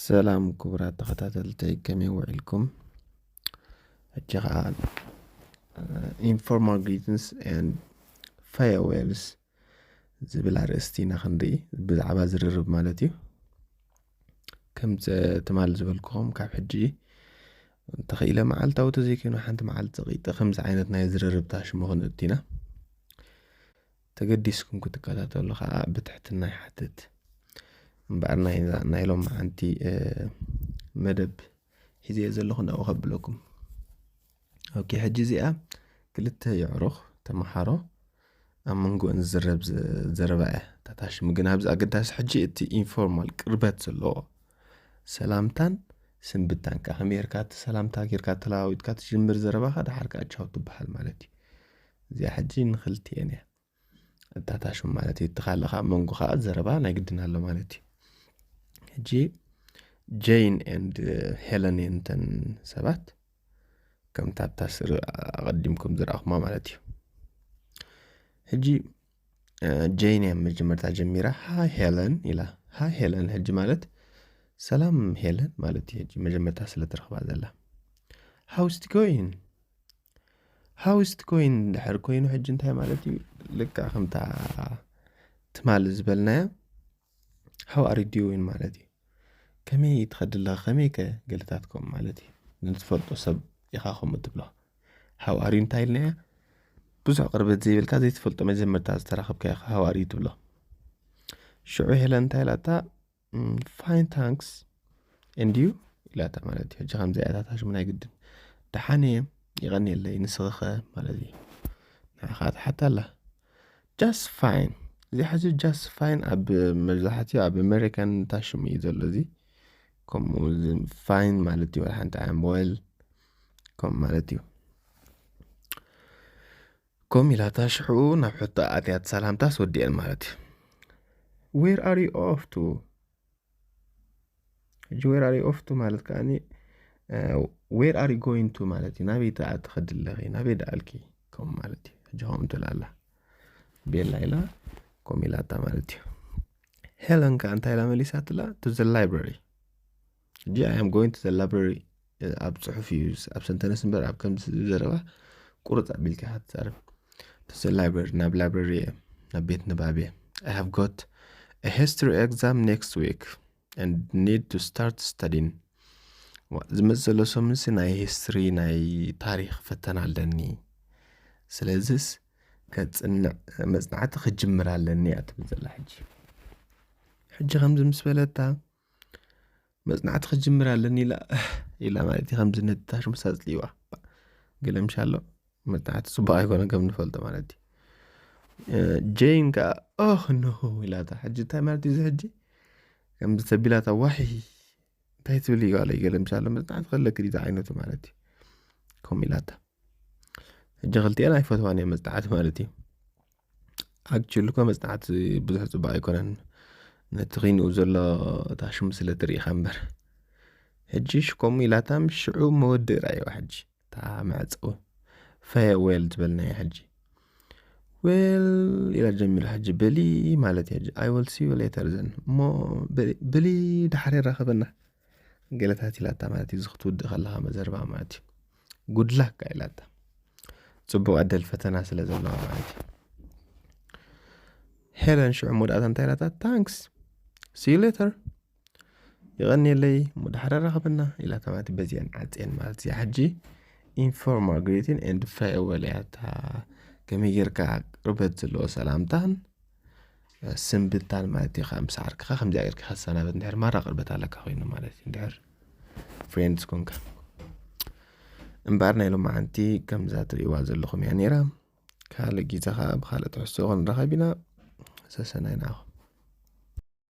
ሰላም ክቡራት ተኸታተልተይ፣ ከመይ ውዒልኩም? ሕጂ ኸዓ informal greetings and farewells ዝብል ኣርእስቲ ኢና ክንርኢ፣ ብዛዕባ ዝርርብ ማለት እዩ። ከም ትማል ዝበልኩኹም፣ ካብ ሕጂ እንተኽኢለ መዓልታዊ ተዘይኮይኑ ሓንቲ መዓልቲ ጸቂጠ ከምዚ ዓይነት ናይ ዝርርብ ታሽሙ ክንእቱ ኢና። ተገዲስኩም ክትከታተሉ ከዓ ብትሕትና ይሓትት። እምበኣር ናይ ሎም መዓንቲ መደብ ሒዘ ዘለኹ ናብኡ ከብለኩም። ኦኬ፣ ሕጂ እዚኣ ክልተ የዕሩኽ ተምሃሮ ኣብ መንጎ እንዝረብ ዘረባ እያ። ታታሽሙ ግን ኣብዚ ኣገዳሲ ሕጂ እቲ ኢንፎርማል ቅርበት ዘለዎ ሰላምታን ስንብታን ከ ከመይ ጌርካ እቲ ሰላምታ ጌርካ ተለዋዊጥካ ትጅምር ዘረባኻ፣ ደሓር ከዓ ቻው ትበሃል ማለት እዩ። እዚኣ ሕጂ ንክልቲኤን እያ። እታ ታሽሙ ማለት እዩ። እቲ ካልእ ከዓ መንጎ ከዓ ዘረባ ናይ ግድን ኣሎ ማለት እዩ። ሕጂ ጄን ኤንድ ሄለን እየን እተን ሰባት፣ ከምታ ኣብታ ስእሊ ኣቐዲምኩም ዝረኣኹማ ማለት እዩ። ሕጂ ጄን እያ መጀመርታ ጀሚራ፣ ሃይ ሄለን ኢላ። ሃይ ሄለን ሕጂ ማለት ሰላም ሄለን ማለት እዩ። ሕጂ መጀመርታ ስለ ትረኽባ ዘላ ሃውስ ኢት ጎይን ሃውስ ኢት ጎይን ድሕር ኮይኑ ሕጂ እንታይ ማለት እዩ? ልክዕ ከምታ ትማሊ ዝበልናያ ሃው ኣር ዩ ዱዊን ማለት እዩ። ከመይ ትኸድላ ከመይ ከ ገለታትኩም ማለት እዩ። ንትፈልጦ ሰብ ኢኻ ከምኡ ትብሎ። ሃው ኣር ዩ እንታይ ኢልናያ? ብዙሕ ቅርበት ዘይብልካ ዘይትፈልጦ መጀመርታ ዝተራኸብካ ኢኻ ሃው ኣር ዩ ትብሎ። ሽዑ ሄለን እንታይ ኢላታ? ፋይን ታንክስ ኤንድ ዩ ኢላታ ማለት እዩ። ሕጂ ከምዚ ኣያታታ ሽሙ ናይ ግድን ደሓን እየ ይቐንየለይ ንስኽኸ ማለት እዩ። ንዓኻ ትሓታ ኣላ ጃስት ፋይን። እዚ ሕዚ ጃስት ፋይን ኣብ መብዛሕትኡ ኣብ ኣሜሪካን ታሽሙ እዩ ዘሎ። እዚ ከምኡ ፋይን ማለት እዩ። ሓንቲ ኣም ወል ከም ማለት እዩ። ከም ኢላታ ሽሕኡ ናብ ሕቶ ኣትያት ሰላምታስ ወዲአን ማለት እዩ። ዌር ኣር ዩ ኦፍ ቱ? ሕጂ ዌር ኣር ዩ ኦፍ ቱ ማለት ከዓኒ ዌር ኣር ዩ ጎይን ቱ ማለት እዩ። ናበይ ትኣቲ ከድለኺ ናበይ ደኣልኪ ከም ማለት እዩ። ሕጂ ከምኡ ትላላ ቤላ ኢላ ከም ኢላታ ማለት እዩ። ሄለን ከ እንታይ ኢላ መሊሳትላ? ቱ ዘ ላይብራሪ። ሕጂ ኣይ ኣም ጎይን ቱ ዘ ላይብራሪ ኣብ ጽሑፍ እዩ ኣብ ሰንተነስ እምበር ኣብ ከምዚ ዘረባ ቁርጽ ኣቢልካ ኢኻ ትዛረብ። ቱ ዘ ላይብራሪ ናብ ላይብራሪ እየ ናብ ቤት ንባብ እየ። I have got a history exam next week and need to start studying. ዝመጽእ ዘሎ ሰሙንሲ ናይ ሂስትሪ ናይ ታሪኽ ፈተና ኣለኒ። ስለዚስ ከጽንዕ መጽናዕቲ ክጅምር ኣለኒ እያ ትብል ዘላ። ሕጂ ሕጂ ከምዚ ምስ በለታ መጽናዕቲ ክጅምር ኣለኒ ኢላ ኢላ ማለት እዩ። ከምዚ ነቲ ታሽሙ ኣጽሊዋ ገለ ምሻ ኣሎ መጽናዕቲ ጽቡቕ ኣይኮነን ከም ንፈልጦ ማለት እዩ። ጄን ከዓ ኦህ ኖ ኢላታ። ሕጂ እንታይ ማለት እዩ እዚ ሕጂ? ከምዚ ተቢላታ ዋሒ እንታይ ትብል እዩ ኣለ ገለ ምሻ ኣሎ መጽናዕቲ ከለክ ድዩ ዝዓይነቱ ማለት እዩ። ከምኡ ኢላታ። ሕጂ ክልቲኤን ኣይፈትዋን እየ መጽናዕቲ ማለት እዩ። ኣክቹሊ እኮ መጽናዕቲ ብዙሕ ጽቡቕ ኣይኮነን። ነቲ ኺንኡ ዘሎ ታሽሙ ስለ ትርኢ ኢኻ እምበር። ሕጂ ሽኮሙ ኢላታም ሽዑ መወድእ ራእይዋ ሕጂ እታ መዕጸዊ ፈየርዌል ዝበልናዮ ሕጂ ዌል ኢላ ጀሚሩ ሕጂ በሊ ማለት እዩ። I will see you later then እሞ በሊ ድሓር የራኸበና ገለታት ኢላታ ማለት እዩ። እዚ ክትውድእ ከለኻ መዘርባ ማለት እዩ። ጉድላክ ኢላታ ጽቡቕ ዕድል ፈተና ስለ ዘለዋ ማለት እዩ። ሄለን ሽዑ መወዳእታ እንታይ ኢላታ? ታንክስ ሲ ዩ ሌተር ይቐንየለይ እሞ ድሓር ኣራኸበና ኢላታ ማለት እዩ። በዚአን ዓጽየን ማለት እዚኣ ሕጂ ኢንፎርማል ግሪቲን ኤንድ ፌርዌል እያ። እታ ከመይ ጌርካ ቅርበት ዘለዎ ሰላምታን ስንብታን ማለት እዩ። ካብ ምስ ዓርክኻ ከምዚኣ ጌርካ ክትሰናበት እንድሕር ማራ ቅርበት ኣለካ ኮይኑ ማለት እዩ። እንድሕር ፍሬንድስ ኮንካ እምበኣር ናይ ሎማዓንቲ ከምዛ ትርእይዋ ዘለኹም እያ ነይራ። ካልእ ግዜ ኸዓ ብኻልእ ትሕዝቶ ክንራኸብ ኢና። ሰሰናይ ንዓኹም።